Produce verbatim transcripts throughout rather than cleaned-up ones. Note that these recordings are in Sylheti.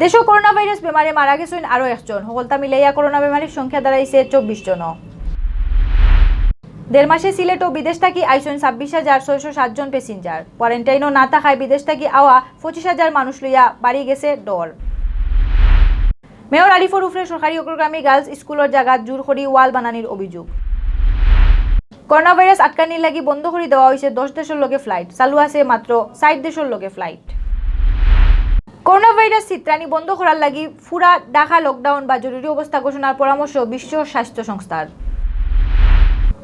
দেশো corona virus বেমারে মারা গেছইন আরো একজন। হকলতা মিলাইয়া করোনা বেমারির সংখ্যা দাঁড়াইছে চব্বিশ জন। দেড় মাসে সিলেটো বিদেশ থাকি আইছইন ছাব্বিশ হাজার ছয়শো সাত জন প্যাসেঞ্জার। কোয়ারেন্টাইনও না থাকায় বিদেশ থাকি আওয়া পঁচিশ হাজার মানুষ লইয়া বাড়ি গেছে ডর। মেয়র আরিফর উপরে সরকারি অগ্রগামী গার্লস স্কুলর জাগাত জোর করি ওয়াল বানানির অভিযোগ। করোনা ভাইরাস আটকানির লাগি বন্ধ করি দেওয়া হইছে দশ দেশর লগে ফ্লাইট, চালু আছে মাত্র ষাট দেশর লগে ফ্লাইট। করোনা ভাইরাস ছিতরানি বন্ধ করার লাগি পুরা ঢাকা লকডাউন বা জরুরি অবস্থা ঘোষণার পরামর্শ বিশ্ব স্বাস্থ্য সংস্থার।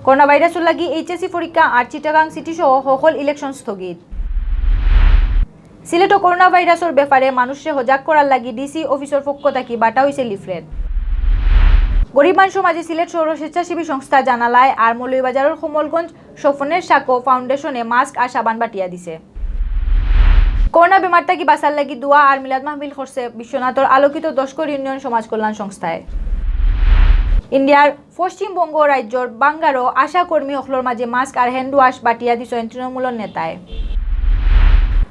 করোনা ভাইরাসর লাগি এইচএসসি পরীক্ষা আর চিটাগাং সিটি সহ হকল ইলেকশন স্থগিত। সিলেটো করোনা ভাইরাসর ব্যাপারে মানুষরে হজাগ করার লাগি ডিসি অফিসর পক্ষ থাকি বাটা হইছে লিফলেট। গরিব মানুষর মাঝে সিলেট শহরর স্বেচ্ছাসেবী সংস্থা জানালায় আর মৌলভীবাজারর কমলগঞ্জ স্বপনের সাঁকো ফাউন্ডেশনে মাস্ক আর সাবান বাটিয়া দিছে। করোনা বেমার থাকি বাঁচার লাগি দোয়া আর মিলাদ মাহফিল করছে বিশ্বনাথর আলোকিত দশকর ইউনিয়ন সমাজ কল্যাণ সংস্থায়। ইন্ডিয়ার পশ্চিমবঙ্গ রাজ্যর বাঙ্গারো আশা কর্মী হকলর মাঝে মাস্ক আর হ্যান্ড ওয়াশ বাটিয়া দিছইন তৃণমূলর নেতায়।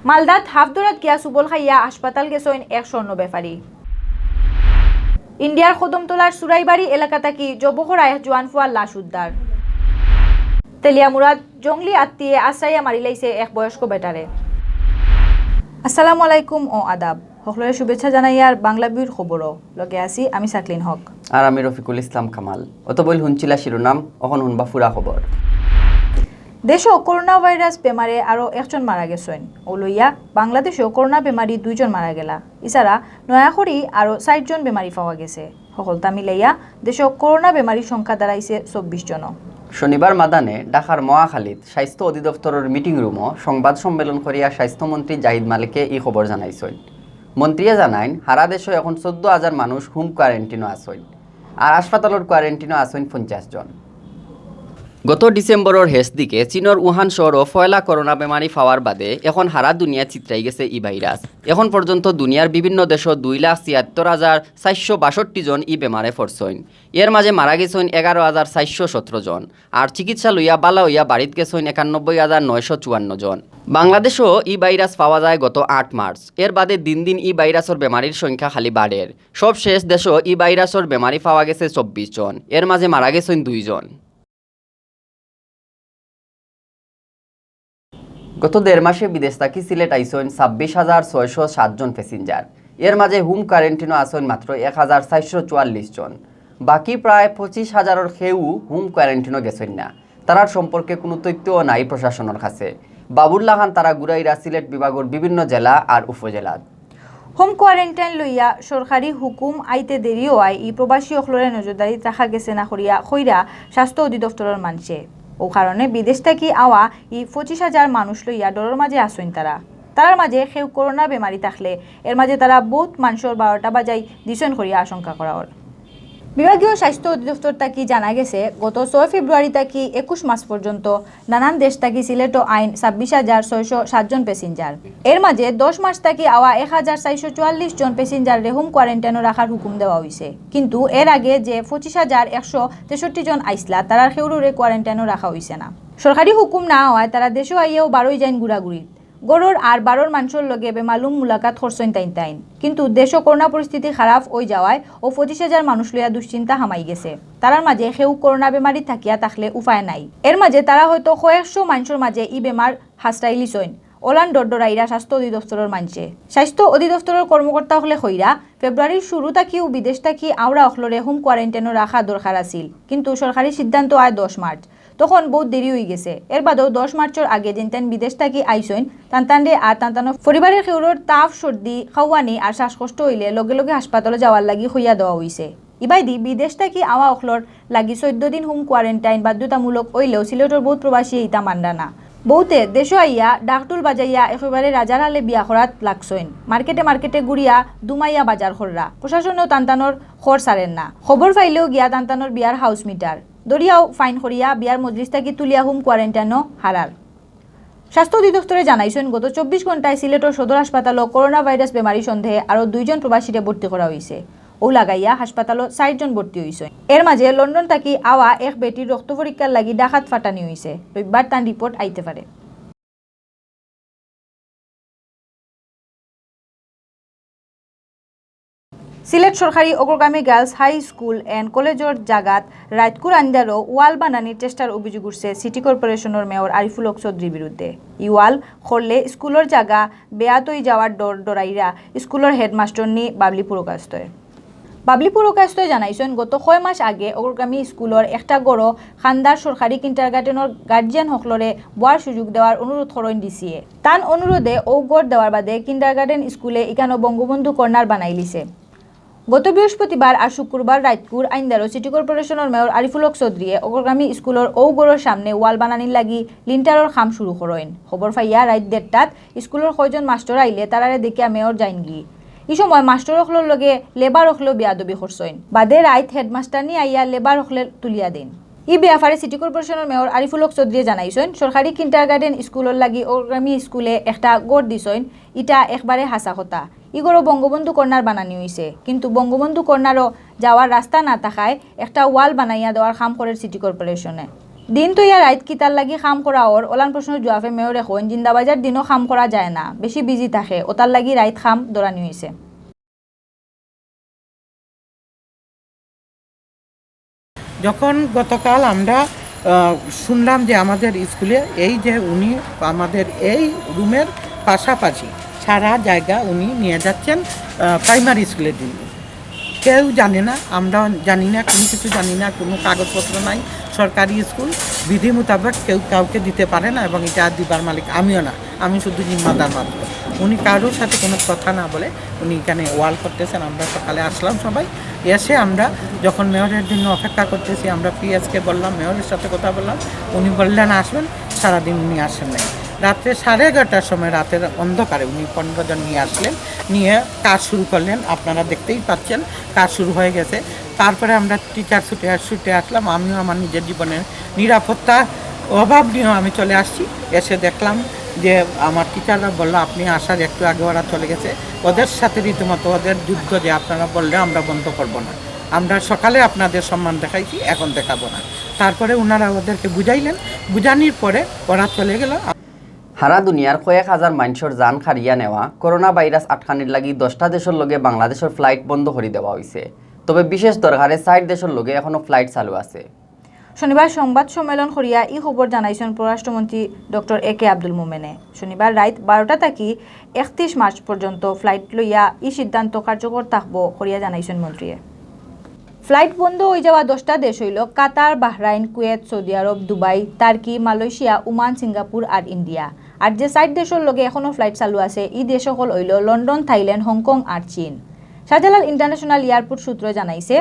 মালদাত হাফ দরাত গিয়া সুবল খাইয়া হাসপাতাল গেছইন এক স্বর্ণ ব্যাপারী। ইন্ডিয়ার কদমতলার সুরাইবাড়ি এলাকা থাকি জবো করা এক জোয়ান ফুয়ার লাশ উদ্ধার। তেলিয়ামুড়াত জংলি আত্তিয়ে আশ্রাইয়া মারিলাইছে এক বয়স্ক বেটারে। আসসালামু আলাইকুম ও আদাব। হকলরে শুভেচ্ছা জানাইয়ার বাংলা ভিউর খবরও। লগে আছি আমি সাকলিন হক। আর আমি রফিকুল ইসলাম কামাল। অত বইল হুনছিলা শিরোনাম, অখন হুনবা ফুরা খবর। দেশো করোনা ভাইরাস বেমারে আরো একজন মারা গেছইন। ও লইয়া বাংলাদেশও করোনা বেমারি দুইজন মারা গেলা। ইছাড়া নয়া করি আরো ষাট জন বেমারি পাওয়া গেছে। হকলতা মিলাইয়া দেশো করোনা বেমারির সংখ্যা দাঁড়াইছে চব্বিশ জন। শনিবার মাদানে ঢাকার মহাখালীত স্বাস্থ্য অধিদপ্তরর মিটিং রুমও সংবাদ সম্মেলন করিয়া স্বাস্থ্যমন্ত্রী জাহিদ মালিকে ই খবর জানাইছইন। মন্ত্রীয়ে জানাইন, হারা দেশো এখন চৌদ্দ হাজার মানুষ হোম কোয়ারেন্টিনো আছইন, আর হাসপাতালর কোয়ারেন্টিনো আছইন পঞ্চাশ জন। গত ডিসেম্বরর শেষ দিকে চীনর উহান শহরও পয়লা করোনা বেমারি পাওয়ার বাদে এখন হারা দুনিয়া ছিতরাই গেছে ই ভাইরাস। এখন পর্যন্ত দুনিয়ার বিভিন্ন দেশো দুই লাখ ছিয়াত্তর হাজার চারশো বাষট্টি জন ই বেমারে পড়ছইন। এর মাঝে মারা গেছইন এগারো হাজার চারশো সতেরো জন, আর চিকিৎসা লইয়া বালা হইয়া বাড়িত গেছইন একানব্বই হাজার নয়শো চুয়ান্ন জন। বাংলাদেশও ই ভাইরাস পাওয়া যায় গত আট মার্চ। এর বাদে দিন দিন ই ভাইরাসর বেমারির সংখ্যা খালি বাড়ের। সবশেষ দেশো ই ভাইরাসর বেমারি পাওয়া গেছে চব্বিশ জন, এর মাঝে মারা গেছইন দুইজন। গত দেড় মাসে বিদেশ থাকি সিলেট আইছইন ছাব্বিশ হাজার ছয়শো সাত জন প্যাসেঞ্জার। এর মাঝে হোম কোয়ারেন্টিনো আছইন মাত্র এক হাজার চারশো চুয়াল্লিশ জন। বাকি প্রায় পঁচিশ হাজারর কেউ হোম কোয়ারেন্টিনো গেছইন না। তারার সম্পর্কে কোনো তথ্যও নাই প্রশাসনর কাছে। বাবুল্লা খান তারা ঘুরাইরা সিলেট বিভাগর বিভিন্ন জেলা আর উপজেলাত। হোম কোয়ারেন্টাইন লইয়া সরকারি হুকুম আইতে দেরি হওয়ায় ই প্রবাসী অকলরে নজরদারিত রাখা গেছে না করিয়া কইরা স্বাস্থ্য অধিদপ্তরর মানষে। ও কারণে বিদেশ থাকি আওয়া ই পঁচিশ হাজার মানুষ লইয়া ডরর মাঝে আছইন তারা। তারার মাঝে কেউ করোনা বেমারি থাকলে এর মাঝে তারা বউত মানষর বারোটা বাজাই দিছইন করিয়া আশঙ্কা করা অর। বিভাগীয় স্বাস্থ্য অধিদপ্তর থাকি জানা গেছে, গত ছয় ফেব্রুয়ারি থাকি একুশ মার্চ পর্যন্ত নানান দেশ থাকি সিলেটো আইন ছাব্বিশ হাজার ছয়শো সাত জন প্যাসেঞ্জার। এর মাঝে দশ মার্চ থাকি আওয়া এক হাজার চারশো চুয়াল্লিশ জন প্যাসেঞ্জাররে হোম কোয়ারেন্টাইনো রাখার হুকুম দেওয়া হইছে। কিন্তু এর আগে যে পঁচিশ হাজার একশো তেষট্টি জন আইসলা, তারার কেউররে কোয়ারেন্টাইনো রাখা হইছে না। সরকারি হুকুম না হওয়ায় তারা দেশো আইয়াও বারোই যাইন ঘুরাঘুরি। ঘরর আর বারোর মানষর লগে বেমালুম মুলাকাত করছইন তাইন তাইন। কিন্তু দেশো করোনা পরিস্থিতি খারাপ অই যাওয়ায় ও পঁচিশ হাজার মানুষ লইয়া দুশ্চিন্তা হামাই গেছে। তারার মাঝে কেউ করোনা বেমারি থাকিয়া থাকলে উপায় নাই। এর মাঝে তারা হয়তো কয়েকশো মানষর মাঝে ই বেমার হাসরাইলিছইন। অলান ডরডরাইরা স্বাস্থ্য অধিদপ্তরর মানষে। স্বাস্থ্য অধিদপ্তরর কর্মকর্তা অকলে কইরা, ফেব্রুয়ারির শুরু থাকিউ বিদেশ থাকি আওরা অকলরে হোম কোয়ারেন্টাইনো রাখা দরকার আছিল, কিন্তু সরকারি সিদ্ধান্ত আয় দশ মার্চ। তখন বউত দেরি অই গেছে। এর বাদেও দশ মার্চর আগে যেন তেন বিদেশ থাকি আইছইন, তান তানরে আর তান তানর পরিবারের কেউরর তাপ, সর্দি, খাওয়ানি আর শ্বাসকষ্ট অইলে লগে লগে হাসপাতালো যাওয়ার লাগি কইয়া দেওয়া অইছে। ইবায়দি বিদেশ থাকি আওয়া অকলর লাগি চৈদ্দ দিন হোম কোয়ারেন্টাইন বাধ্যতামূলক অইলেও সিলেটর বউত প্রবাসীয়ে ইতা মানরা না। বউতে দেশো আইয়া ডাকডুল বাজাইয়া একেবারে রাজার হালে বিয়া করাত লাগছইন। মার্কেটে মার্কেটে ঘুরিয়া দুমাইয়া বাজার কররা। প্রশাসনেও তান তানর খর ছাড়ের না। খবর পাইলেও গিয়া তান তানর বিয়ার হাউস মিটার। দরিয়াও ফাইন করিয়া বিয়ার মজলিস থাকি তুলিয়া হোম কোয়ারেন্টাইনো হারার। স্বাস্থ্য অধিদপ্তরে জানাইছইন, গত চব্বিশ ঘন্টায় সিলেটর সদর হাসপাতালো করোনা ভাইরাস বেমারি সন্দেহে আরো দুইজন প্রবাসীরে ভর্তি করা অইছে। ও লাগাইয়া হাসপাতালো ষাইট জন ভর্তি অইছইন। এর মাঝে লন্ডন থাকি আওয়া এক বেটির রক্ত পরীক্ষার লাগি ঢাকাত ফাটানি অইছে। রবিবার তান রিপোর্ট আইতে পারে। সিলেট সরকারি অগ্রগামী গার্লস হাই স্কুল অ্যান্ড কলেজর জাগাত রাইতকুর আন্দারো ওয়াল বানানির চেষ্টার অভিযোগ উঠছে সিটি কর্পোরেশনর মেয়র আরিফুল হক চৌধুরীর বিরুদ্ধে। ই ওয়াল করলে স্কুলর জাগা বেয়াত অই যাওয়ার ডর ডরাইরা স্কুলর হেডমাস্টরনি বাবলি পুরকায়স্থয়। বাবলি পুরকায়স্থয় জানাইছইন, গত কয় মাস আগে অগ্রগামী স্কুলর একটা ঘরো খান্দার সরকারি কিন্ডারগার্টেনর গার্জিয়ান হকলরে বওয়ার সুযোগ দেওয়ার অনুরোধ করইন ডিসিএ। তান অনুরোধে অউ ঘর দেওয়ার বাদে কিন্ডারগার্টেন স্কুলে ইকানো বঙ্গবন্ধু কর্নার বানাইলিছে। গত বৃহস্পতিবার আর শুক্রবার রাইতকুর আইন্দারো সিটি কর্পোরেশনর মেয়র আরিফুল হক চৌধুরীয়ে অগ্রগামী স্কুলর অউ ঘরর সামনে ওয়াল বানানির লাগি লিন্টারর কাম শুরু করইন। খবর পাইয়া রাইত দেড়টাত স্কুলর কয়জন মাস্টর আইলে তারারে দেখিয়া মেয়র যাইনগি। ই সময় মাস্টর অকলর লগে লেবার অকলেও বেয়াদবি করছইন। বাদে রাইত হেডমাস্টারনি আইয়া লেবার অকলে তুলিয়া দেইন। ই ব্যাপারে সিটি কর্পোরেশনর মেয়র আরিফুল হক চৌধুরীয়ে জানাইছইন, সরকারি কিন্ডারগার্টেন স্কুলর লাগি অগ্রগামী স্কুলে একটা ঘর দিছইন, ইটা একবারে হাছা কথা। ই ঘরো বঙ্গবন্ধু কর্নার বানানি অইছে, কিন্তু বঙ্গবন্ধু কর্নারো যাওয়ার রাস্তা না থাকায় একটা ওয়াল বানাইয়া দেওয়ার কাম করের সিটি কর্পোরেশনে। দিন তৈয়া রাইত কিতার লাগি কাম করা অর, অলান প্রশ্নর জুয়াফে মেয়রে কইন, জিন্দাবাজার দিনও কাম করা যায় না, বেশি বিজি থাকে, অতার লাগি রাইত কাম ধরানি অইছে। যখন গতকাল আমরা আহ, শুনলাম যে আমাদের স্কুলে এই যে উনি আমাদের এই রুমের পাশাপাশি সারা জায়গা উনি নিয়ে যাচ্ছেন প্রাইমারি স্কুলের জন্য। কেউ জানে না, আমরা জানি না, কোনো কিছু জানি না, কোনো কাগজপত্র নাই। সরকারি স্কুল, বিধি মোতাবেক কেউ কাউকে দিতে পারে না এবং এটা দিবার মালিক আমিও না, আমি শুধু জিম্মাদার মাত্র। উনি কারোর সাথে কোনো কথা না বলে উনি এখানে ওয়াল করতেছেন। আমরা সকালে আসলাম সবাই, এসে আমরা যখন মেয়রের জন্য অপেক্ষা করতেছি, আমরা পিএসকে বললাম, মেয়রের সাথে কথা বললাম, উনি বললেন আসবেন, সারাদিন উনি আসেন নাই। রাত্রে সাড়ে এগারোটার সময় রাতের অন্ধকারে উনি পনেরো জন নিয়ে আসলেন, নিয়ে কাজ শুরু করলেন। আপনারা দেখতেই পাচ্ছেন কাজ শুরু হয়ে গেছে। তারপরে আমরা টিচার ছুটে ছুটে আসলাম, আমিও আমার নিজের জীবনের নিরাপত্তা অভাব নিয়েও আমি চলে আসছি। এসে দেখলাম যে আমার টিচাররা বললো, আপনি আসার একটু আগে ওরা চলে গেছে। ওদের সাথে রীতিমতো ওদের যুদ্ধ, যে আপনারা বললে আমরা বন্ধ করব না, আমরা সকালে আপনাদের সম্মান দেখাইছি, এখন দেখাবো না। তারপরে ওনারা ওদেরকে বুঝাইলেন, বুঝানির পরে ওরা চলে গেল। হারা দুনিয়ার কয়েক হাজার মানষর জান কাড়িয়া নেওয়া করোনা ভাইরাস আটকানির লাগি দশটা দেশর লগে বাংলাদেশর ফ্লাইট বন্ধ করি দেওয়া অইছে। তবে বিশেষ দরকারে চাইর দেশর লগে এখনো ফ্লাইট চালু আছে। শনিবার সংবাদ সম্মেলন করিয়া ই খবর জানাইছইন পররাষ্ট্রমন্ত্রী ডক্টর এ কে আব্দুল মোমেনে। শনিবার রাইত বারোটা থাকি একত্রিশ মার্চ পর্যন্ত ফ্লাইট লইয়া ই সিদ্ধান্ত কার্যকর থাকবো করিয়া জানাইছইন মন্ত্রীয়ে। ফ্লাইট বন্ধ অইযাওয়া দশটা দেশ অইলো Qatar, Bahrain, Kuwait, Saudi Arab, Dubai, Turkey, Malaysia, Oman, Singapore আর ইন্ডিয়া। আর যে চাইর দেশর লগে এখনো ফ্লাইট চালু আছে, ই দেশ অকল অইলো লন্ডন, থাইল্যান্ড, হংকং আর চীন। শাহজালাল ইন্টারন্যাশনাল এয়ারপোর্ট সূত্রয় জানাইছে,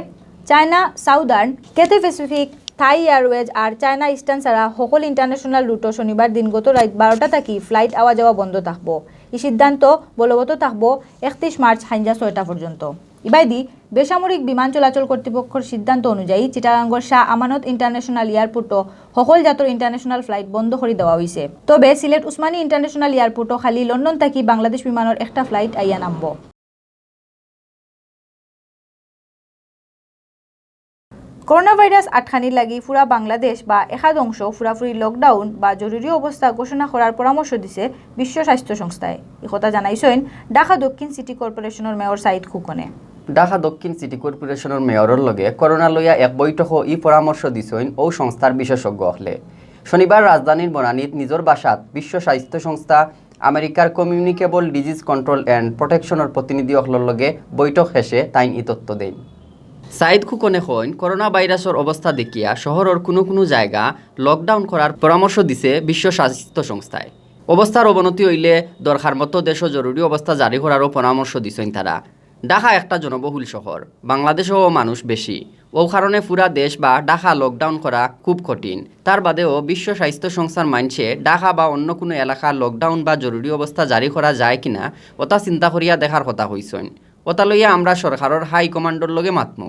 চায়না সাউদার্ন, কেথে প্যাসিফিক, থাই এয়ারওয়েজ আর চায়না ইস্টার্ন ছাড়া হকল ইন্টারন্যাশনাল রুটো শনিবার দিন গত রাইত বারোটা থাকি ফ্লাইট আওয়া যাওয়া বন্ধ থাকবো। ই সিদ্ধান্ত বলবৎ থাকবো একত্রিশ মার্চ হাইঞ্জা ছয়টা পর্যন্ত। ইবায়দি বেসামরিক বিমান চলাচল কর্তৃপক্ষর সিদ্ধান্ত অনুযায়ী চিটাগাঙ্গর শাহ আমানত ইন্টারন্যাশনাল এয়ারপোর্টও হকল জাতর ইন্টারন্যাশনাল ফ্লাইট বন্ধ করি দেওয়া অইছে। তবে সিলেট উসমানী ইন্টারন্যাশনাল এয়ারপোর্টও খালি লন্ডন থাকি বাংলাদেশ বিমানর একটা ফ্লাইট আইয়া নামবো। করোনা ভাইরাস আটকানির লাগি পুরা বাংলাদেশ বা একাদ অংশ পুরাপুরি লকডাউন বা জরুরি অবস্থা ঘোষণা করার পরামর্শ দিছে বিশ্ব স্বাস্থ্য সংস্থায়। ই কথা জানাইছইন ঢাকা দক্ষিণ সিটি কর্পোরেশনর মেয়র সাইদ খোকনে। ঢাকা দক্ষিণ সিটি কর্পোরেশনর মেয়রর লগে করোনা লইয়া এক বৈঠকো ই পরামর্শ দিছইন অউ সংস্থার বিশেষজ্ঞ অকলে। শনিবার রাজধানীর বনানীত নিজর বাসাত বিশ্ব স্বাস্থ্য সংস্থা, আমেরিকার কমিউনিকেবল ডিজিজ কন্ট্রোল অ্যান্ড প্রোটেকশনর প্রতিনিধি অকলর লগে বৈঠক শেষে তাইন ই তথ্য দেইন। সাইদ খোকনে কইন, করোনা ভাইরাসর অবস্থা দেখিয়া শহরর কুনু কুনু জায়গা লকডাউন করার পরামর্শ দিছে বিশ্ব স্বাস্থ্য সংস্থায়। অবস্থার অবনতি অইলে দরকার মতো দেশো জরুরি অবস্থা জারি করারও পরামর্শ দিছইন তারা। ঢাকা একটা জনবহুল শহর, বাংলাদেশও মানুষ বেশি, অউ কারণে পুরা দেশ বা ঢাকা লকডাউন করা খুব কঠিন। তার বাদেও বিশ্ব স্বাস্থ্য সংস্থার মানষে ঢাকা বা অন্য কুনু এলাকা লকডাউন বা জরুরি অবস্থা জারি করা যায় কিনা অতা চিন্তা করিয়া দেখার কথা কইছইন। অতা লইয়া আমরা সরকারর হাই কমান্ডর লগে মাতমু।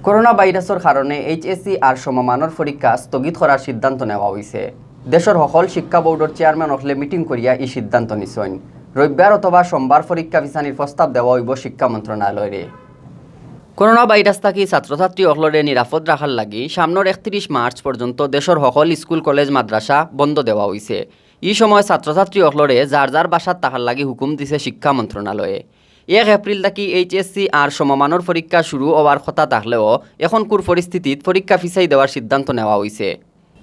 করোনা ভাইরাসর কারণে এইচএসসি আর সমমানর পরীক্ষা স্থগিত করার সিদ্ধান্ত নেওয়া অইছে। দেশর হকল শিক্ষা বোর্ডর চেয়ারম্যান অকলে মিটিং করিয়া ই সিদ্ধান্ত নিছইন। রবিবার অথবা সোমবার পরীক্ষা পিছানির প্রস্তাব দেওয়া অইবো শিক্ষা মন্ত্রণালয়রে। করোনা ভাইরাস থাকি ছাত্রছাত্রী অকলরে নিরাপদ রাখার লাগি সামনর একত্রিশ মার্চ পর্যন্ত দেশর হকল স্কুল, কলেজ, মাদ্রাসা বন্ধ দেওয়া অইছে। ই সময় ছাত্রছাত্রী অকলরে যার যার বাসাত থাকার লাগি হুকুম দিছে শিক্ষা মন্ত্রণালয়ে। এক এপ্রিল থাকি এইচএসসি আর সমমানর পরীক্ষা শুরু অওয়ার কথা থাকলেও এখনকুর পরিস্থিতিত পরীক্ষা ফিছাই দেওয়ার সিদ্ধান্ত নেওয়া অইছে।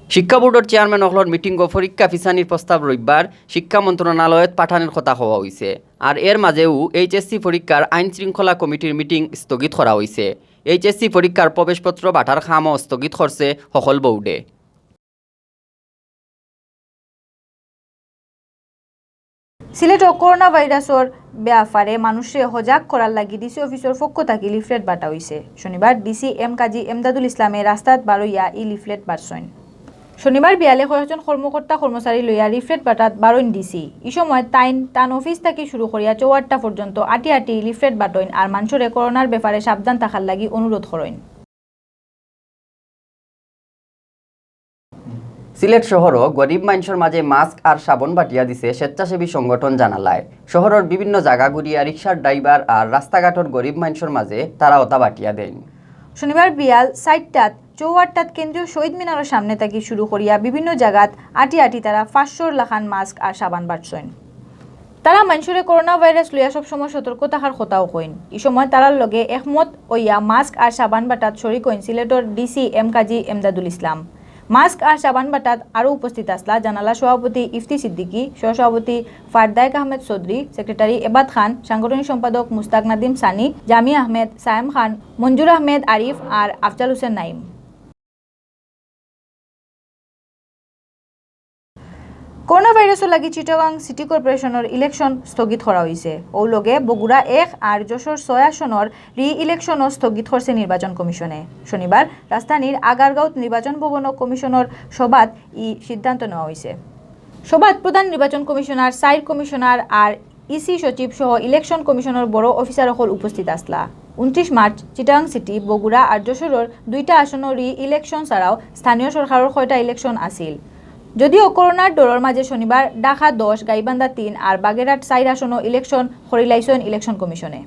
শিক্ষা বোর্ডর চেয়ারম্যান অকলর মিটিংও পরীক্ষা ফিছানির প্রস্তাব রবিবার শিক্ষা মন্ত্রণালয়ত পাঠানির কথা কওয়া অইছে। আর এর মাঝেউ এইচএসসি পরীক্ষার আইন শৃঙ্খলা কমিটির মিটিং স্থগিত করা অইছে। এইচএসসি পরীক্ষার প্রবেশপত্র বাটার কামও স্থগিত করছে হকল বোর্ডে। সিলেটো করোনা ভাইরাসর ব্যাপারে মানুষরে হজাগ করার লাগি ডিসি অফিসর পক্ষ থাকি লিফলেট বাটা অইছে। শনিবার ডিসি এম কাজী এমদাদুল ইসলামে রাস্তাত বারইয়া ই লিফলেট বাটছইন। শনিবার বিয়ালে কয়েকজন কর্মকর্তা কর্মচারী লইয়া লিফলেট বাটাত বারইন ডিসি। ই সময় তাইন তান অফিস থাকি শুরু করিয়া চৌহাট্টা পর্যন্ত আটি আটি লিফলেট বাটইন আর মানষরে করোনার ব্যাপারে সাবধান থাকার লাগি অনুরোধ করইন। সিলেট শহরও গরিব মানষর মাঝে মাস্ক আর সাবন বাটিয়া দিছে স্বেচ্ছাসেবী সংগঠন জানালায়। শহরর বিভিন্ন জাগা ঘুরিয়া রিক্সার ড্রাইভার আর রাস্তাঘাটর গরিব মানষর মাঝে তারা অতা বাটিয়া দেইন। শনিবার বিয়াল চাইরটাত চৌহাট্টাত কেন্দ্রীয় শহীদ মিনারর সামনে থাকি শুরু করিয়া বিভিন্ন জাগাত আটি আটি তারা পাঁচশোর লাখান মাস্ক আর সাবান বাটছইন। তারা মানষরে করোনা ভাইরাস লইয়া সবসময় সতর্ক থাকার কথাও কইন। ই সময় তারার লগে একমত অইয়া মাস্ক আর সাবান বাটাত শরিক অইন সিলেটর ডিসি এম কাজী এমদাদুল ইসলাম। মাস্ক আর সাবান বাটাত আরও উপস্থিত আছলা জানালা সভাপতি ইফতি সিদ্দিকী, সহসভাপতি ফারদায়েক আহমেদ চৌধুরী, সেক্রেটারি এবাদ খান, সাংগঠনিক সম্পাদক মুস্তাক নাদিম সানি, জামি আহমেদ, সায়েম খান, মঞ্জুর আহমেদ আরিফ আর আফজাল হোসেন নাইম। করোনা ভাইরাসর লাগি চিটাগাং সিটি কর্পোরেশনর ইলেকশন স্থগিত করা অইছে। অউ লগে বগুড়া এক আর যশোর ছয় আসনর রি-ইলেকশনও স্থগিত করছে নির্বাচন কমিশনে। শনিবার রাজধানীর আগারগাঁওত নির্বাচন ভবনো কমিশনর সভাত ই সিদ্ধান্ত নেওয়া অইছে। সভাত প্রধান নির্বাচন কমিশনার, চাইর কমিশনার আর ইসি সচিব সহ ইলেকশন কমিশনর বড় অফিসার অকল উপস্থিত আছলা। ঊনত্রিশ মার্চ চিটাগাং সিটি, বগুড়া আর যশোরর দুইটা আসনর রি-ইলেকশন ছাড়াও স্থানীয় সরকারর কয়টা ইলেকশন আছিল। যদিও করোনার ডরর মাঝে শনিবার ঢাকা দশ, গাইবান্ধা তিন আর বাগেরহাট চাইর আসনও ইলেকশন করিলাইছইন ইলেকশন কমিশনে।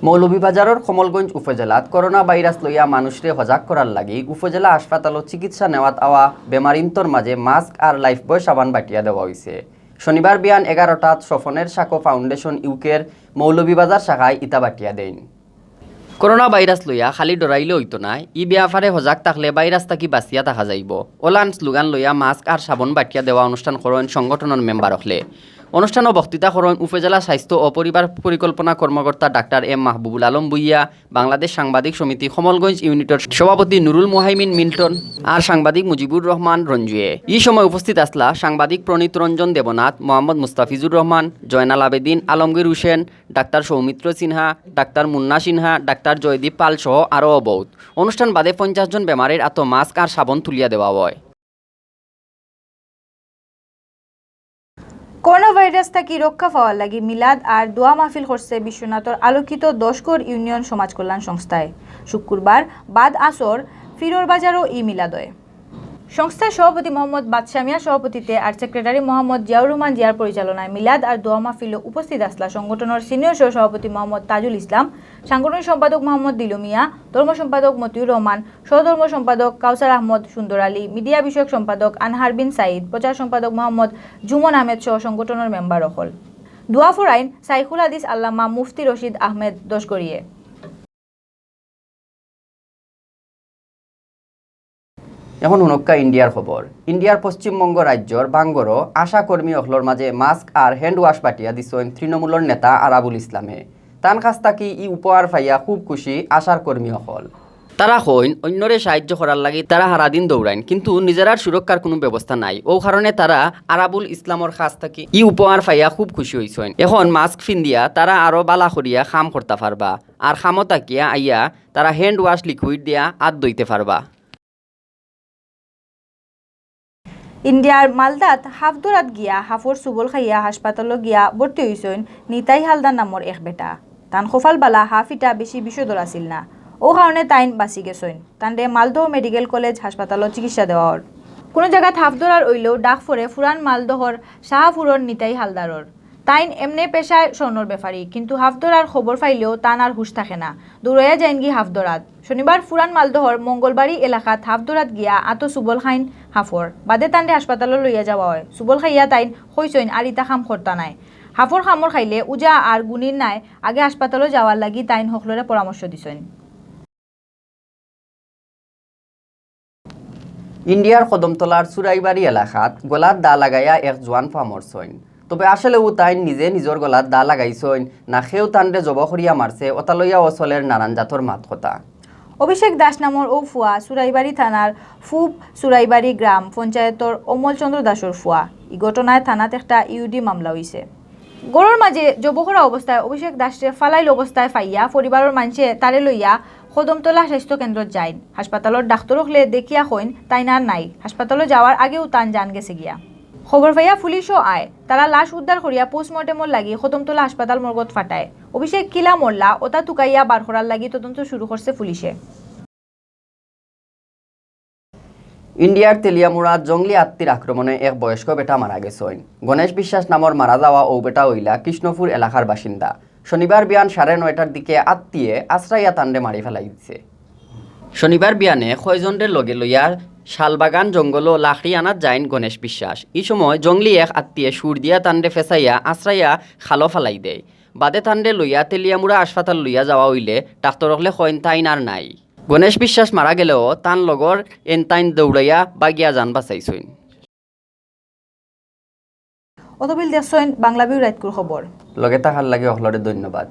মৌলভীবাজারর কমলগঞ্জ উপজেলাত করোনা ভাইরাস লইয়া মানুষরে হজাগ করার লাগি উপজেলা হাসপাতালো চিকিৎসা নেওয়াত আওয়া বেমারিন্তর মাঝে মাস্ক আর লাইফবয় সাবান বাটিয়া দেওয়া অইছে। শনিবার বিয়ান এগারোটাত স্বপনের সাঁকো ফাউন্ডেশন ইউকের মৌলভীবাজার শাখায় ইতা বাটিয়া দেইন। করোনা ভাইরাস লইয়া খালি ডরাইলে অইতো নায়, ই ব্যাপারে হজাগ থাকলে ভাইরাস থাকি বাঁচিয়া থাকা যাইবো। অলান স্লোগান লইয়া মাস্ক আর সাবন বাটিয়া দেওয়া অনুষ্ঠান করইন সংগঠনর মেম্বার অকলে। অনুষ্ঠানো বক্তৃতা করইন উপজেলা স্বাস্থ্য ও পরিবার পরিকল্পনা কর্মকর্তা ডাক্তার এম মাহবুবুল আলম ভূঁইয়া, বাংলাদেশ সাংবাদিক সমিতি কমলগঞ্জ ইউনিটর সভাপতি নুরুল মুহাইমিন মিল্টন আর সাংবাদিক মুজিবুর রহমান রঞ্জুয়ে। ই সময় উপস্থিত আছলা সাংবাদিক প্রণীত রঞ্জন দেবনাথ, মোহাম্মদ মুস্তাফিজুর রহমান, জয়নাল আবেদিন, আলমগীর হোসেন, ডাক্তার সৌমিত্র সিনহা, ডাক্তার মুন্না সিনহা, ডাক্তার জয়দীপ পাল সহ আরও বউত। অনুষ্ঠান বাদে পঞ্চাশ জন বেমারির আতো মাস্ক আর সাবন তুলিয়া দেওয়া অয়। করোনা ভাইরাস থাকি রক্ষা পাওয়ার লাগি মিলাদ আর দোয়া মাহফিল করছে বিশ্বনাথর আলোকিত দশগড় ইউনিয়ন সমাজ কল্যাণ সংস্থায়। শুক্রবার বাদ আসর ফিরোর বাজারও ই মিলাদ অয়। সংস্থার সভাপতি মোহাম্মদ বাদশা মিয়ার সভাপতিত্বে আর সেক্রেটারি মোহাম্মদ জিয়াউর রহমান জিয়ার পরিচালনায় মিলাদ আর দোয়া মাহফিলো উপস্থিত আছলা সংগঠনর সিনিয়র সহ সভাপতি মোহাম্মদ তাজুল ইসলাম, সাংগঠনিক সম্পাদক মোহাম্মদ দিলু মিয়া, ধর্ম সম্পাদক মতিউর রহমান, সহধর্ম সম্পাদক কাউসার আহমদ সুন্দর আলী, মিডিয়া বিষয়ক সম্পাদক আনহার বিন সাইদ, প্রচার সম্পাদক মোহাম্মদ জুমন আহমেদ সহ সংগঠনর মেম্বার অকল। দোয়া ফরাইন শাইখুল হাদিস আল্লামা মুফতি রশিদ আহমেদ দশগড়িয়ে। এখন হুনক্কা ইন্ডিয়ার খবর। ইন্ডিয়ার পশ্চিমবঙ্গ রাজ্যর বাঙ্গরো আশা কর্মী অকলর মাঝে মাস্ক আর হ্যান্ড ওয়াশ বাটিয়া দিছইন তৃণমূলর নেতা আরাবুল ইসলামে। তান কাছ থাকি ই উপহার পাইয়া খুব খুশি আশার কর্মী অকল। তারা কইন, অন্যরে সাহায্য করার লাগি তারা হারাদিন দৌড়াইন, কিন্তু নিজেরার সুরক্ষার কুনু ব্যবস্থা নাই। অউ কারণে তারা আরাবুল ইসলামর কাছ থাকি ই উপহার পাইয়া খুব খুশি অইছইন। এখন মাস্ক ফিন্দিয়া তারা আরো বালা করিয়া কাম করতা পারবা। আর কামো থাকিয়া আইয়া তারা হ্যান্ড ওয়াশ লিকুইড দিয়া আত ধইতে পারবা। ইন্ডিয়ার মালদাত হাফ ধরাত গিয়া হাফর সুবল খাইয়া হাসপাতালো গিয়া ভর্তি অইছইন নিতাই হালদার নামর এক বেটা। তান কপাল বালা হাফ ইটা বেশি বিষধর আছিল না, অউ কারণে তাইন বাঁচি গেছইন। তানরে মালদহ মেডিকেল কলেজ হাসপাতালো চিকিৎসা দেওয়া অর। কুনু জাগাত হাফ ধরার অইলেও ডাক পড়ে পুরান মালদহর শাহাপুরর নিতাই হালদারর। তাইন এমনে পেশায় স্বর্ণর ব্যাপারী, কিন্তু হাফধরার খবর পাইলেও তান আর হুশ থাকে না। দৌড়াইয়া যাইনগি হাফধরাত। শনিবার পুরান মালদহর মঙ্গলবাড়ি এলাকাত হাফধরাত গিয়া আতো সুবল খাইন হাফর। বাদে তানরে হাসপাতালো লইয়া যাওয়া অয়। সুবল খাইয়া তাইন কইছইন আর ইতা কাম করতা নায়। হাফর কামড় খাইলে উজা আর গুনির নায়, আগে হাসপাতালো যাওয়ার লাগি তাইন হকলরে পরামর্শ দিছইন। ইন্ডিয়ার কদমতলার চুরাইবাড়ি এলাকাত গলাত দা লাগাইয়া এক জোয়ান ফুয়া মরছইন। তবে আসলেউ তাইন নিজে নিজর গলাত দা লাগাইছইন না কেউ তানরে জবো করিয়া মারছে, অতা লইয়াও চলের নানান জাতর মাত-কথা। অভিষেক দাস নামর অউ ফুয়া চুরাইবাড়ি থানার পূব চুরাইবাড়ি গ্রাম পঞ্চায়েতর অমলচন্দ্র দাসর ফুয়া। ই ঘটনায় থানাত একটা ইউডি মামলা অইছে। ঘরর মাঝে জবো করা অবস্থায় অভিষেক দাসরে ফালাইল অবস্থায় পাইয়া পরিবারর মানষে তারে লইয়া কদমতলা স্বাস্থ্য কেন্দ্রত যাইন। হাসপাতালর ডাক্তর অকলে দেখিয়া কইন তাইন আর নাই। হাসপাতালো যাওয়ার আগেউ তান জান গেছে গিয়া। খবর পাইয়া পুলিশও আয়। তারা লাশ উদ্ধার করিয়া পোস্টমর্টেমর লাগি কদমতলা হাসপাতাল মর্গত পাঠায়। অভিষেক কিলা মরলা অতা তুকাইয়া বার করার লাগি তদন্ত শুরু করছে পুলিশে। ইন্ডিয়ার তেলিয়ামুড়াত জংলি আত্তির আক্রমণে এক বয়স্ক বেটা মারা গেছইন। গণেশ বিশ্বাস নামর মারা যাওয়া অউ বেটা অইলা কৃষ্ণপুর এলাকার বাসিন্দা। শনিবার বিয়ান সাড়ে নয়টার দিকে আত্তিয়ে আশ্রাইয়া তানরে মারি ফালাই দিছে। শনিবার বিয়ানে কয়জনরে লগে লইয়া শালবাগান জঙ্গলো লাকড়ি আনাত যাইন গণেশ বিশ্বাস। ই সময় জংলি এক আত্তিয়ে সুর দিয়া তানরে ফেসাইয়া আশ্রাইয়া খালো ফালাই দেয়। বাদে তানরে লইয়া তেলিয়ামুড়া হাসপাতাল লইয়া যাওয়া অইলে ডাক্তর অকলে কইন তাইন আর নাই। গণেশ বিশ্বাস মারা গেলেও তান লগর এন তাইন দৌড়াইয়া বাগিয়া জান বাঁচাইছইন। অতবিল দেখছইন বাংলা ভিউ রাইতকুর খবর। লগে থাকার লাগি অকলরে ধন্যবাদ।